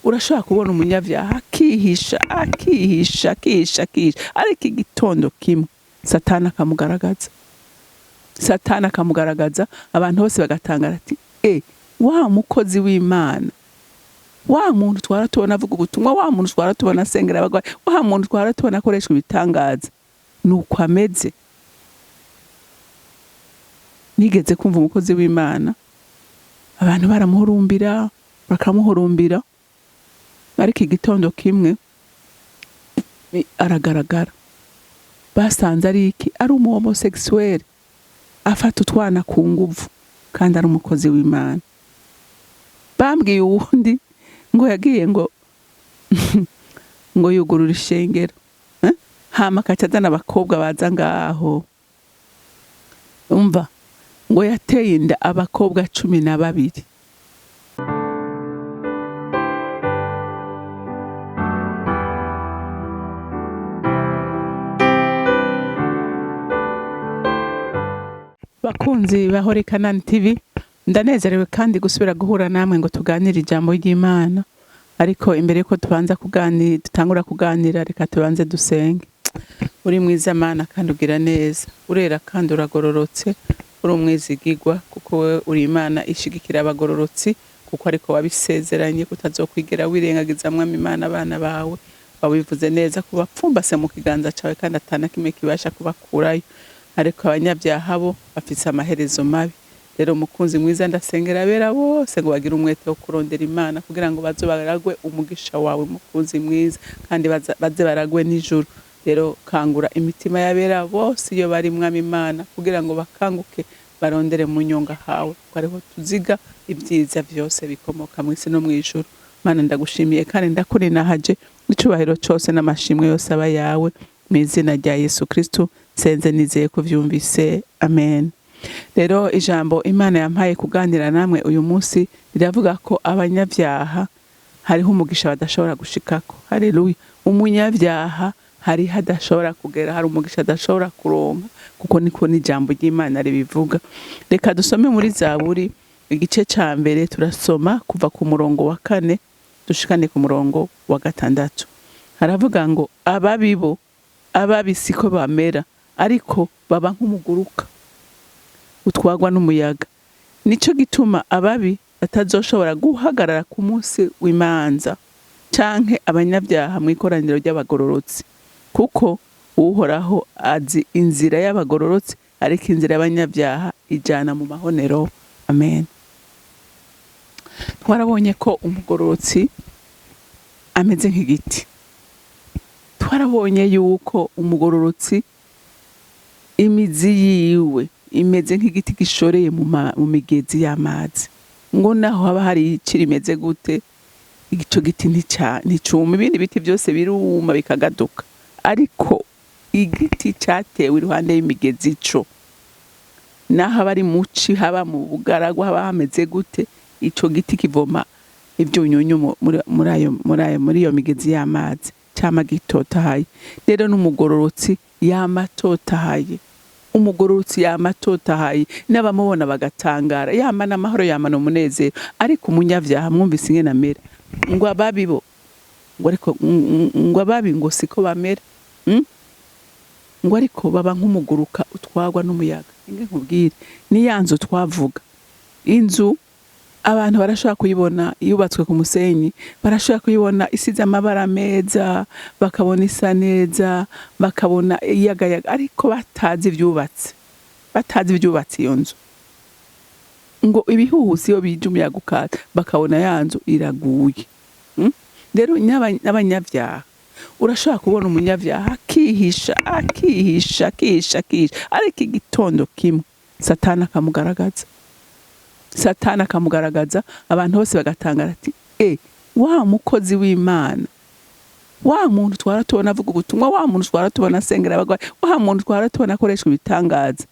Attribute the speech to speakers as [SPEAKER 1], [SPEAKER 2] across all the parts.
[SPEAKER 1] Urashobora kubona umunyabyaha akihisha, akihisha, akihisha, akihisha, ariko igitondo kimwe Satani akamugaragaza, Satani akamugaragaza, abantu bose bagatangara ati: "E, wa mukozi w'Imana, wa muntu twara tubona avuga ubutumwa, wa muntu twara tubona asengera abagwayi, wa muntu twara tubona akoreshwa ibitangaza, nuko ameze." Nigeze kumva umukozi w'Imana, abantu baramuhurumbira, bakamuhurumbira, ariko igitondo kimwe aragaragara. Basanze ari iki? Ari umu homosexuel, afata utwana ku nguvu, kandi ari umukozi w'Imana. Bambwiye uwundi ngo yagiye ngo yugurura ishengero, eh? Hama akaca azana abakobwa baza ngaho. Umva, ngo yateye inda abakobwa 12. Bakunzi ba Holy Canaan TV, ndanezerewe kandi gusubira guhura namwe ngo tuganire ijambo ry'Imana. Ariko imbere yuko tubanza kuganira, dutangura kuganira, reka tubanze dusenge. Uri mwiza Mana, kandi ugira neza, urera kandi uragororotse, uri umwizigigwa, kuko wewe uri Imana ishigikira abagororotsi, kuko ariko wabisezeranye kutazokwigera wirengagiza, Mwami Imana, abana bawe. Wabivuze neza kubapfumbase mu kiganza cawe, kandi atana kimwe kibasha kubakurayo. Ariko abanyabyaha bo bafise amaherezo mabi. Rero mukunzi mwiza, ndasengera abera bose ngo bagire umwete wo kurondera Imana, kugira ngo baze baragwe umugisha wawe, mukunzi mwiza, kandi baze baragwe n'ijuru. Rero kangura imitima y'abera bose iyo bari, Mwami Imana, kugira ngo bakanguke barondere mu nyonga hawe, kuko ariho tuziga ibyiza vyose bikomoka mu isi no mu ijuru. Mana, ndagushimiye kandi ndakurinahaje. Icubahiro cose n'amashimwe yose aba yawe, mu izina rya Yesu Kristo nsenze nizeye ko vyumvise, amen. Rero ijambo Imana yampaye kuganira namwe uyu munsi riravuga ko abanyabyaha hariho umugisha badashobora gushikako. Haleluya! Umunyabyaha hariho adashobora kugera, hari umugisha adashobora kuronka, kuko niko n'ijambo ry'Imana ribivuga. Reka dusome muri Zaburi igice ca mbere, turasoma kuva ku murongo wa 4 dushikane ku murongo wa 6. Haravuga ngo: "Ababi bo, ababi siko bamera, ariko baba nk'umuguruka utwagwa n'umuyaga. Nico gituma ababi batazoshobora guhagarara ku munsi w'imanza, canke abanyabyaha mu ikoraniro ry'abagororotsi. Kuko Uhoraho azi inzira y'abagororotsi, ariko inzira y'abanyabyaha ijana mu mahonero." Amen. Twarabonye ko umugororotsi ameze nk'igiti. Twarabonye yuko umugororotsi imizi yiwe imeze nk'igiti gishoreye mu migezi y'amazi, ngo naho haba hari ici rimeze gute, ico giti nticuma. Ibindi biti byose biruma bikagaduka, ariko igiti cyatewe iruhande y'imigezi co, naho aba ari muci, haba mu bugaragwa, haba hameze gute, ico giti kivoma ivyunyunyu muri iyo migezi y'amazi, cama gitotahaye. Rero n'umugororotsi yama atotahaye, umugororotsi yama atotahaye, n'abamubona bagatangara, yama n'amahoro, yama n'umunezero. Ariko umunyavyaha, mwumvise ingene amera, ngo ababi bo ngo, ariko ngo ababi ngo siko bamera, Ngo ariko baba nk'umuguruka utwagwa n'umuyaga. Inge nkubwire, ni ya nzu twavuga. Inzu abantu barashobora kuyibona yubatswe ku musenyi, barashobora kuyibona isize amabara meza, bakabona isa neza, bakabona iyagayaga, ariko batazi ivyubatse, batazi ivyubatse iyo nzu. Ngo ibihuhusi iyo bije, umuyaga ukaza, bakabona ya nzu iraguye. Rero n'abanyabyaha, urashobora kubona umunyabyaha akihisha, akihisha, akihisha, akihisha, ariko igitondo kimwe Satani akamugaragaza, Satani akamugaragaza, abantu bose bagatangara ati: "E, wa mukozi w'Imana, wa muntu twara tubona avuga ubutumwa, wa muntu twara tubona asengera abagwayi, wa muntu twara tubona akoreshwa ibitangaza,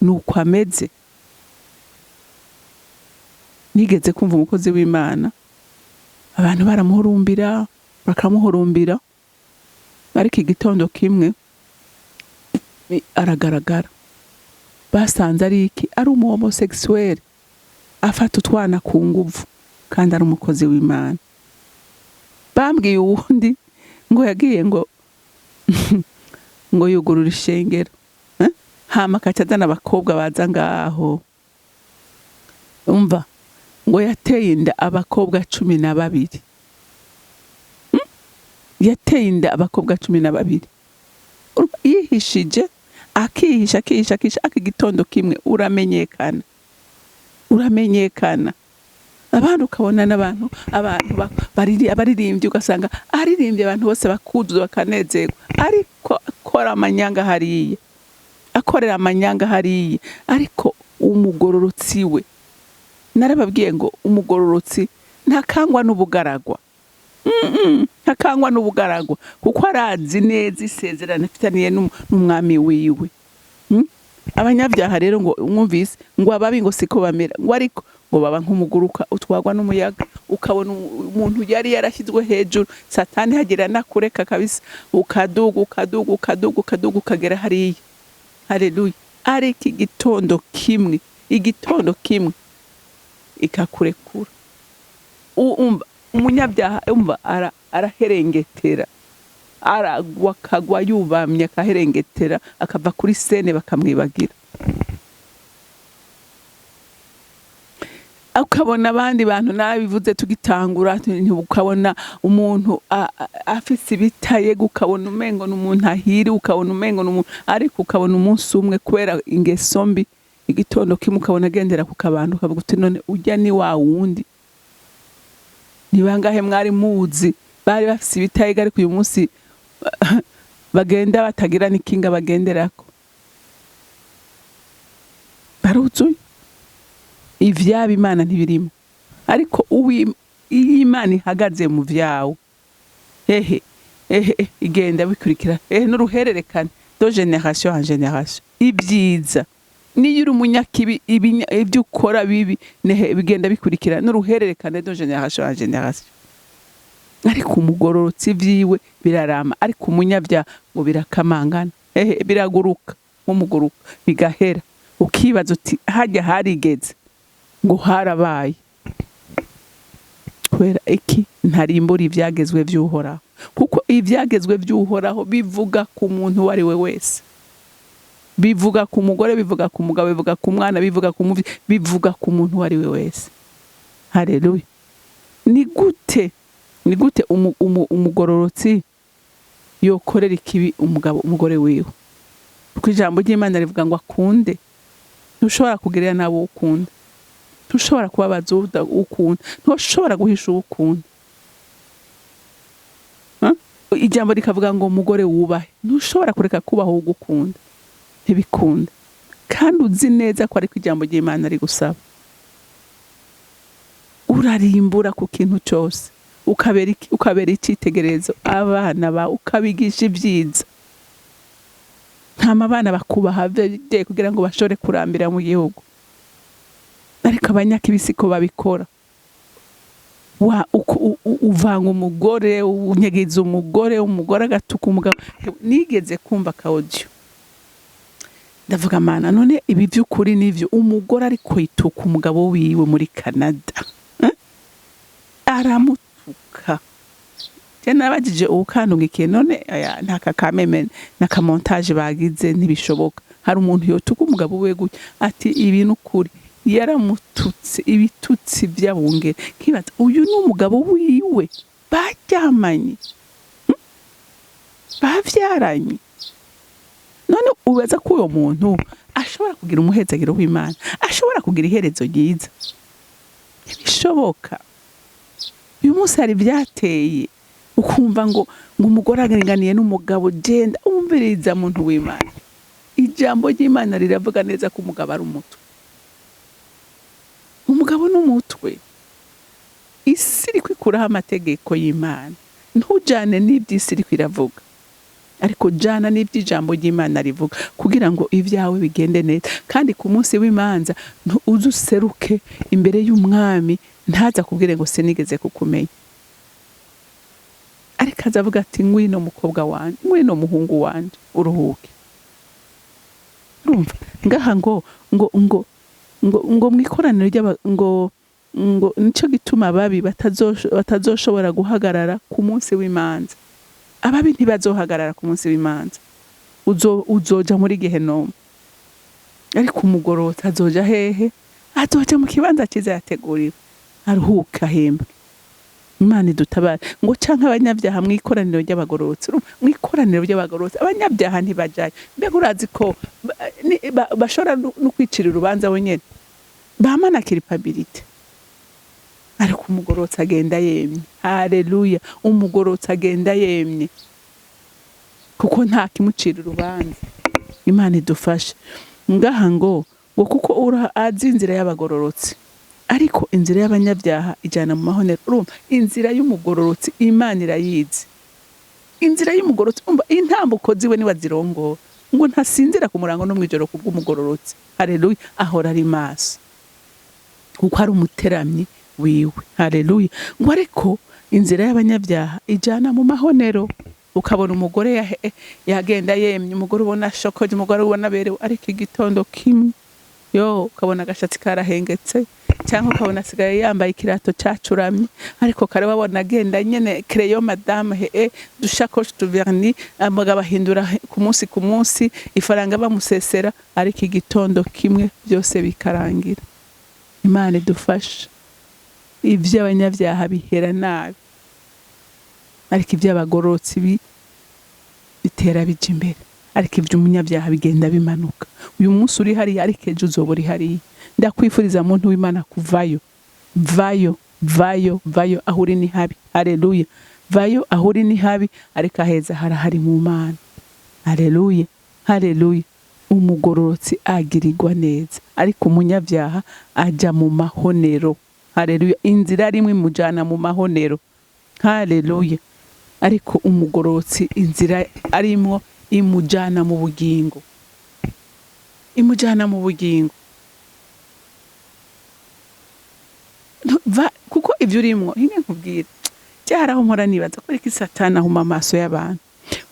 [SPEAKER 1] nuko ameze." Nigeze kumva umukozi w'Imana, abantu baramuhurumbira, bakamuhurumbira, ariko igitondo kimwe aragaragara. Basanze ari iki? Ari umu homosexuel, afata utwana ku nguvu, kandi ari umukozi w'Imana. Bambwiye uwundi ngo yagiye ngo yugurura ishengero, eh? Hama akaca azana abakobwa baza ngaho. Umva, ngo yateye inda abakobwa 12. Yateye inda abakobwa 12. Urumva, yihishije, akihisha, akihisha, akihisha, aka igitondo kimwe uramenyekana, uramenyekana. Abandi ukabona n'abantu, abantu abaririmbyi, ugasanga aririmbye, abantu bose bakuzuza, bakanezerwa, ariko akora amanyanga hariya, akorera amanyanga hariya. Ariko umugororotsi we, narababwiye ngo umugororotsi ntakangwa n'ubugaragwa. Ntakangwa n'ubugaragwa, kuko arazi neza isezerano afitaniye n'umwami wiwe. Abanyabyaha rero ngo mwumvise ngo ababi ngo siko bamera, ngo ariko ngo baba nk'umuguruka utwagwa n'umuyaga. Ukabona umuntu yari yarashyizwe hejuru, Satani hagira nakureka kabisa, ukaduga, ukaduga, ukaduga, ukaduga, ukagera hariya. Haleluya! Ariko igitondo kimwe, igitondo kimwe ikakurekura. Umva, umunyabyaha, umva, araherengetera, aragwa, akagwa yubamye, akaherengetera, akava kuri scène, bakamwibagira. Ukabona abandi bantu, nabivuze tugitangura, ukabona umuntu afise ibitayega, ukabona umengo ni umuntu ahiri, ukabona umengo ni umuntu, ariko ukabona umunsi umwe, kubera ingeso mbi, igitondo kimwe ukabona agendera ku kabando, ukavuga uti: "None urya ni wa wundi?" Ni bangahe mwari muzi bari bafise ibitayega, ariko uyu munsi bagenda batagira n'ikinga bagenderako? Baruzuye. Ivyaba Imana ntibirimo, ariko iyo Imana ihagaze mu vyawe, ehe ehe, igenda bikurikira, ehe, n'uruhererekane de génération en génération ibyiza. Niyo uri umunyakibi, ibyo ukora bibi, nehe, bigenda bikurikira n'uruhererekane de génération en génération. Ariko umugororotsi vyiwe birarama, ariko umunyabyaha ngo birakamangana, ehe, biraguruka nk'umuguruka, bigahera. Ukibaza uti: "Hajya harigeze ngo harabaye kubera iki?" Ntarimbura ibyagezwe by'Uhoraho, kuko ibyagezwe by'Uhoraho bivuga ku muntu uwo ari we wese, bivuga ku mugore, bivuga ku mugabo, bivuga ku mwana, bivuga ku muvyi, bivuga ku muntu uwo ari we wese. Haleluya! Ni gute umugororotsi yokorera ikibi umugabo, umugore wiwe? Kuko ijambo ry'Imana rivuga ngo akunde. Ntushobora kugirira nabi uwo ukunda, ntushobora kubabaza uwo ukunda, ntushobora guhisha uwo ukunda. Huh? Ijambo rikavuga ngo umugore wubahe. Ntushobora kureka kubaha uwo ugukunda, ntibikunda, kandi uzi neza ko ariko ijambo ry'Imana rigusaba. Urarimbura ku kintu cyose, ukabera icyitegererezo abana bawe, ukabigisha ibyiza, ntama abana bakubaha ababyeyi kugira ngo bashobore kurambira mu gihugu. Ariko abanyakibisi ko babikora, uvanga umugore, unyegeza umugore, umugore agatuka umugabo. Nigeze kumva ka audio, ndavuga: "Mana, none ibi by'ukuri nivyo?" Umugore ariko yituka umugabo wiwe muri Canada, eh? Aramutuka. Je nabajije uwukantungikiye: "None aya ntaka kameme n'aka montage bagize? Ntibishoboka, hari umuntu yotuka umugabo we gutya?" Ati: "Ibi ni ukuri." Yaramututse ibitutsi by'abungere. Nkibaza: uyu ni umugabo wiwe baryamanye, Bavyaranye. None ubaza ko uwo muntu ashobora kugira umuhezagiro w'Imana, ashobora kugira iherezo ryiza? Ntibishoboka. Uyu munsi hari ibyateye, ukumva ngo umugore aringaniye n'umugabo. Genda umviriza, muntu w'Imana, ijambo ry'Imana riravuga neza ko umugabo ari umutwe. Umugabo ni umutwe. Isi iri kwikuraho amategeko y'Imana. Ntujyane n'iby'isi iriko iravuga, ariko jana n'iby'ijambo ry'Imana rivuga, kugira ngo ibyawe bigende neza. Kandi ku munsi w'imanza uze useruke imbere y'umwami, ntaza kubwire ngo sinigeze kukumenya, ariko aza avuga ati: "Ngwino mukobwa wanje, ngwino muhungu wanje, uruhuke." Urumva ngaha ngo mwikoraniro ry'aba ngo Ngo nico gituma ababi batazoshobora guhagarara ku munsi w'imanza. Ababi ntibazohagarara ku munsi w'imanza. Uzoja muri gehenomu, ariko umugororotsi azoja hehe? Azoja mu kibanza cyiza yateguriwe, aruhuka, ahembwe. Imana idutabare. Ngo canke abanyabyaha mu ikoraniro ry'abagororotsi. Urumva, mu ikoraniro ry'abagororotsi abanyabyaha ntibajayo. Mbega urazi ko bashobora no kwicira urubanza bonyene bamana culpabilité? Ariko umugororotsi agenda yemye. Haleluya! Umugororotsi agenda yemye kuko nta kimucira urubanza. Imana idufashe. Ngaha ngo kuko azi inzira y'abagororotsi, ariko inzira y'abanyabyaha ijana mu mahonero. Urumva, inzira y'umugororotsi Imana irayizi. Inzira y'umugororotsi, umva, intambuko ziwe niwe azirongora. Ngo ntasinzira ku murango no mw'ijoro kubw'umugororotsi. Haleluya! Ahora ari maso kuko ari umuteramyi wiwe. Haleluya! Ngo ariko inzira y'abanyabyaha ijana mu mahonero. Ukabona umugore yagenda yemye, umugore ubona ashokoje, umugore ubona aberewe, ariko igitondo kimwe yo ukabona agashatsi karahengetse, cyangwa ukabona asigaye yambaye ikirato cacuramye. Ariko kare wabona agenda nyene creyo madame, he dushakoshi tuverni, umugabo ahindura ku munsi ku munsi, ifaranga bamusesera, ariko igitondo kimwe byose bikarangira. Imana idufashe. Ivy'abanyabyaha bihera nabi, ariko ivy'abagororotsi bitera bija imbere, ariko ivy'umunyabyaha bigenda bimanuka. Uyu munsi uri hariya, ariko ejo uzoba uri hariya. Ndakwifuriza, muntu w'Imana, kuvayo. Vayo, vayo, vayo, aho uri ni habi. Haleluya! Vayo, aho uri ni habi, ariko aheza harahari mu Mana. Haleluya, haleluya! Umugororotsi agirirwa neza, ariko umunyabyaha ajya mu mahonero. Haleluya! Inzira rimwe imujyana mu mahonero. Haleluya! Ariko umugororotsi inzira arimwo imujyana mu bugingo, imujyana mu bugingo. Kuko ibyo urimwo, hinge nkubwire, byaraho mpora nibaza kubera iki Satani ahuma amaso y'abantu,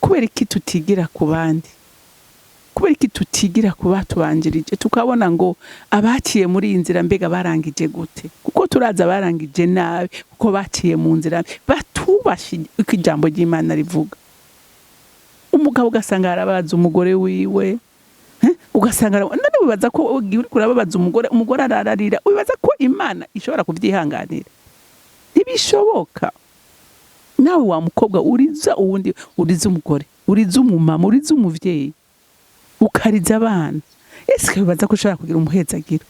[SPEAKER 1] kubera iki tutigira ku bandi, kubera iki tutigira ku batubanjirije, tukabona ngo abaciye muri iyi nzira mbega barangije gute? Kuko turaza barangije nabi kuko baciye mu nzira batubashe uko ijambo ry'Imana rivuga. Umugabo ugasanga arabaza umugore wiwe, ugasanga none wibaza ko igihe uriko urababaza umugore, umugore arararira, wibaza ko Imana ishobora kubyihanganira? Ntibishoboka. Nawe wa mukobwa uriza uwundi, uriza umugore, uriza umumama, uriza umuvyeyi, ukariza abana, ese wibaza ko ushobora kugira umuhezagiro?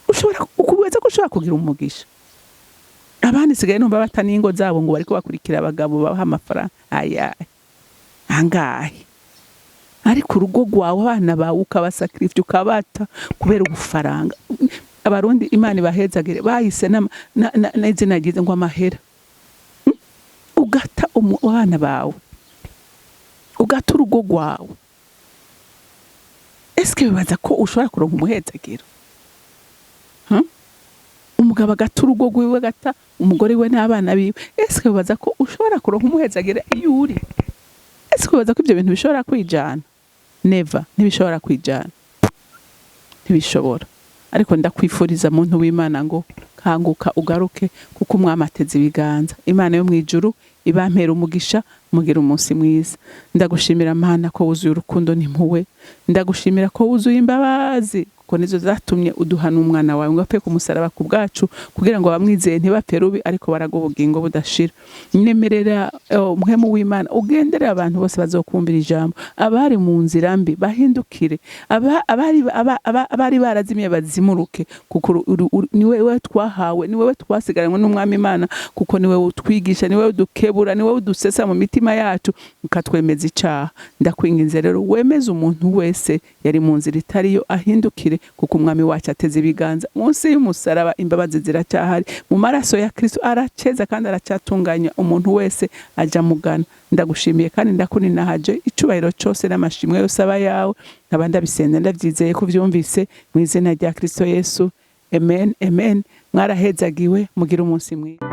[SPEAKER 1] Ushobora ukubaza ko ushobora kugira umugisha? Abandi sigaye numva bata n'ingo zabo ngo bariko bakurikira abagabo babaha amafaranga ayaye angahe, ariko urugo rwawe, abana bawe ukabasacrifice, ukabata kubera ubufaranga. Abarundi, Imana ibahezagire, bahise n'izina ryiza ngo amahera. Ugata abana bawe, ugata urugo rwawe, eske wibaza ko ushobora kuronka umuhezagiro? Umugabo agata urugo rwiwe, agata umugore we n'abana biwe, eske wibaza ko ushobora kuronka umuhezagiro iyo uri? Ese wibaza ko ibyo bintu bishobora kwijana? Never, ntibishobora kwijana, ntibishobora. Ariko ndakwifuriza, muntu w'Imana, ngo kanguka ugaruke kuko Umwami ateze ibiganza. Imana yo mu ijuru ibampera umugisha, mugira umunsi mwiza. Ndagushimira Mana ko wuzuye urukundo n'impuhwe. Ndagushimira ko wuzuye imbabazi, kuko nizo zatumye uduha n'umwana wawe ngo apfe ku musaraba ku bwacu, kugira ngo abamwizeye ntibapfe rubi, ariko baragwe ubugingo budashira. Nyemerera umuhemu w'Imana ugenderera abantu bose bazokumvira ijambo. Abari mu nzira mbi bahindukire, abari barazimiye bazimuruke, kuko ni wewe twahawe, ni wewe twasigaranywe n'Umwami Imana, kuko ni wewe utwigisha, ni wewe udukebura, ni wewe udusesa mu mitima yacu ukatwemeza icaha. Ndakwinginze rero, wemeze umuntu wese yari mu nzira itariyo ahindukire, kuko Umwami wacu ateze ibiganza munsi y'umusaraba. Imbabazi ziracyahari mu maraso ya Kristo, araceza kandi aracyatunganya umuntu wese aja mugana. Ndagushimiye kandi ndakuninahaje. Icubahiro cose n'amashimwe yose aba yawe. Nkaba ndabisenze ndavyizeye ko uvyumvise, mu izina rya Kristo Yesu, amen, amen. Mwarahezagiwe, mugire umunsi mwiza.